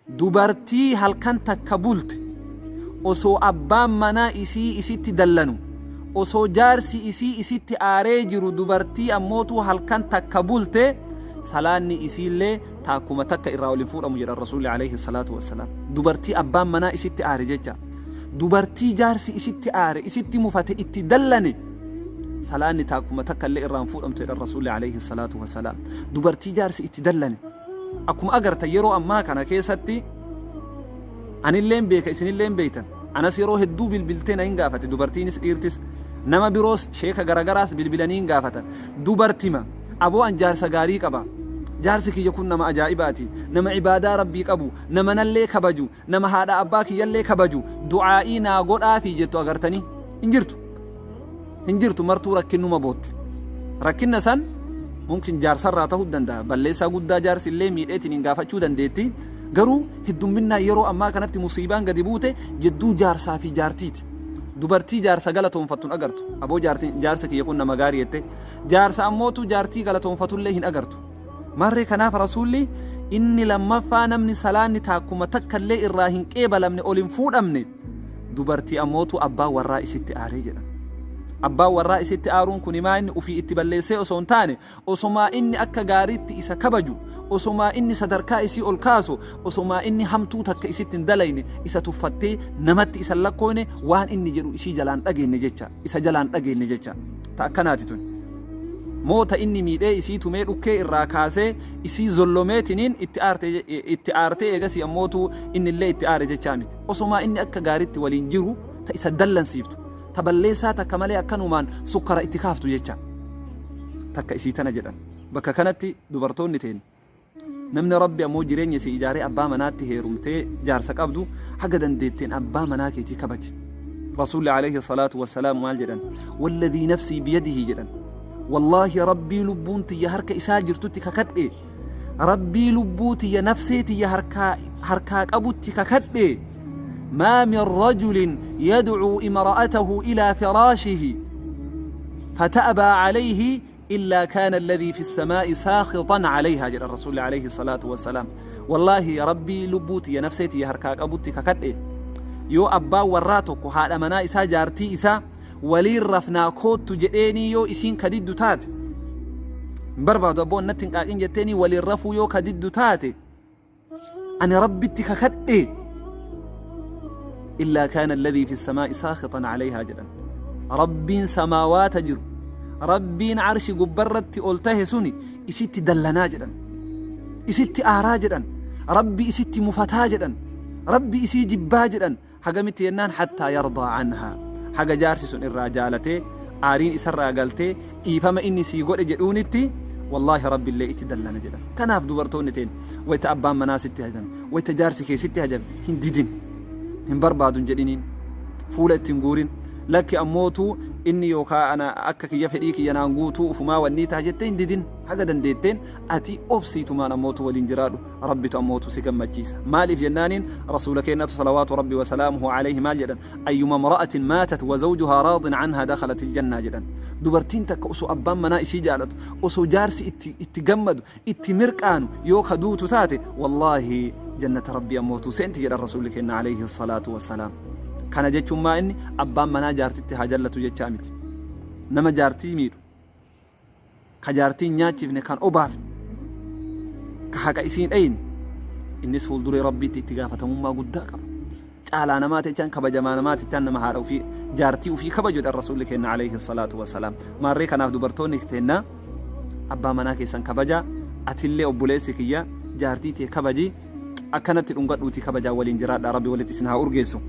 Dubartii halkan takka bulte osoo abbaan manaa isii isitti dallanu, osoo jaarsi isii isitti aaree jiru dubartii ammootuu halkan takka bulte salaanni isiillee taakkuma takka irraa ol hin fuudhamu jedhan Rasuulli alayhi salaatu wassalaam. Dubartii abbaan manaa isitti aare jecha. Dubartii jaarsi isitti aare, isitti mufate, itti dallane salaanni taakkuma takka illee irraa hin fuudhamtu jedhan Rasuulli alayhi salaatu wassalaam. Dubartii jaarsi itti dallane. Akkuma agartan yeroo ammaa kana keessatti anilleen beeka isinilleen beektan. Anas yeroo hedduu bilbiltee na hin gaafate dubartiinis dhiirtis nama biroos sheeka garagaraas bilbilanii hin gaafatan. Dubartima aboo an jaarsa gaarii qaba. Jaarsi kiyya kun nama ajaa'ibaati. Nama ibaadaa rabbii qabu, nama nallee kabaju, nama haadha abbaa kiyyallee kabaju, du'aa'ii naa godhaafii jettu agartanii hin jirtu. Hin jirtu martuu rakkinnuma bootti. Rakkinna san mumkin jaarsarraa ta'uu danda'a. Balleessaa guddaa jaarsi illee miidheetiin hin gaafachuu dandeetti. Garuu heddumminnaan yeroo ammaa kanatti musiibaan gadi buute jidduu jaarsaa fi jaartiiti. Dubartii jaarsa galatoonfattu hin agartu. Aboo jaartiin jaarsi kiyya kun nama gaarii jette. Jaarsa ammootu jaartii galatoonfatullee hin agartu. Maarree kanaaf Rasuulli inni lammaffaa namni salaanni taakkuma takkallee irraa hin qeebalamne ol hin fuudhamne dubartii ammootu abbaan warraa isitti aaree jedhan. Abbaan warraa isitti aaruun kun himaa inni ufii itti balleessee osoo hin taane osomaa inni akka gaariitti isa kabaju osomaa inni sadarkaa isii ol kaasu osomaa inni hamtuu takka isitti hin dalayne isa tuffattee namatti isa hin lakkooyne waan inni jedhu isii jalaan dhageenne jecha isa jalaan dhageenne jecha ta akkanaati tun. Moo ta inni miidhee isii tumee dhukkee irraa kaasee isii zollomeetiniin itti aarte itti aartee eegasii ammootu innillee itti aare jechaa miti. Osomaa inni akka gaariitti waliin jiru ta isa dallansiiftu ta balleessaa takka malee akkanumaan sukkara itti kaaftu jecha. Takka isii tana jedhan. Bakka kanatti dubartoonni teen Namni Rabbi ammoo jireenya isii ijaaree abbaa manaatti heerumtee jaarsa qabdu haga dandeetteen abbaa manaa keetii kabaji. Rasuulli alayhi salaatu wassalaam maal jedhan? Walladhii nafsii biyadihi jedhan. Wallaahi Rabbii lubbuun tiyya harka isaa jirtutti kakadhe. Rabbii lubbuu tiyya nafsee tiyya harkaa harkaa qabutti kakadhe. Maa min rajulin yadcuu imra'atahu ilaa firaashihi fata'baa alayhi illaa kaana alladhii fi ssamaa'i saakhitan calayhaa jedhan rasuulli alayhi salaatu wassalaam. Wallaahi Rabbii lubbuu tiyya nafsee tiyya harkaa qabutti kakadhe yoo abbaan warraa tokko haadha manaa isaa jaartii isaa waliin rafnaa koottu jedheenii yoo isiin ka diddu taate hin barbaadu abboon natti hin qaaqin jetteenii waliin rafuu yoo ka diddu taate Ani Rabbitti kakadhe illaa kaana alladhii fi samaa'i saakhitan calayhaa jedhan. Rabbiin samaawaata jiru, Rabbiin arshi gubbarratti ol tahe suni isitti dallanaa jedhan. Isitti aaraa jedhan. Rabbi isitti mufataa jedhan. Rabbi isii jibbaa jedhan. Hagamitti jennaan hattaa yardaa anhaa haga jaarsi sun irraa jaalatee aariin isarraa galtee dhiifama inni sii godhe jedhuunitti wallaahi rabbillee itti dallana jedhan. Kanaaf dubartoonni teen wayta abbaan manaa sitti hajame wayta jaarsi kee sitti hajame hin didin hin barbaadun jedhiniin fuula itti hin guurin lakki ammootuu inni yookaa ana akka kiyya fedhii kiyya naan guutuu ufumaa wannii taha jettee hin didin haga dandeetteen ati obsiitumaan ammootuu waliin jiraadhu Rabbitu ammootu si gammachiisa. Maaliif jennaaniin Rasuula keennatu salawaatu Rabbi wa salaamuhu alayhi maal jedhan ayyuma imra'atin maatat wa zawjuhaa raadin anhaa dakhalat aljannaa jedhan. Dubartiin takka osoo abbaan manaa isii jaalatu osoo jaarsi itti itti gammadu itti mirqaanu yoo ka duutu taate wallaahi jannata Rabbii ammootu seenti jedhan Rasuulli keenna alayhi salaatu wa salaam. Kana jechuun maa inni abbaan manaa jaartitti haa jallatu jechaa miti. Nama jaartii miidhu ka jaartii hin nyaachifne kan obaafne ka haqa isii hin dhayne innis fuulduree rabbiitti itti gaafatamummaa guddaa qaba. Caalaa namaa jechaan kabajamaa namaa jechaan nama haadha ofii jaartii ofii kabaju jedhan rasuulli keenya alayhi salaatu wasalaam. Maarree kanaaf dubartoonni teennaa abbaa manaa keessan kabajaa atillee obboleessi kiyya jaartii tee kabaji akkanatti dhungadhuutii kabajaa waliin jiraadhaa rabbi walitti isin haa urgeessu.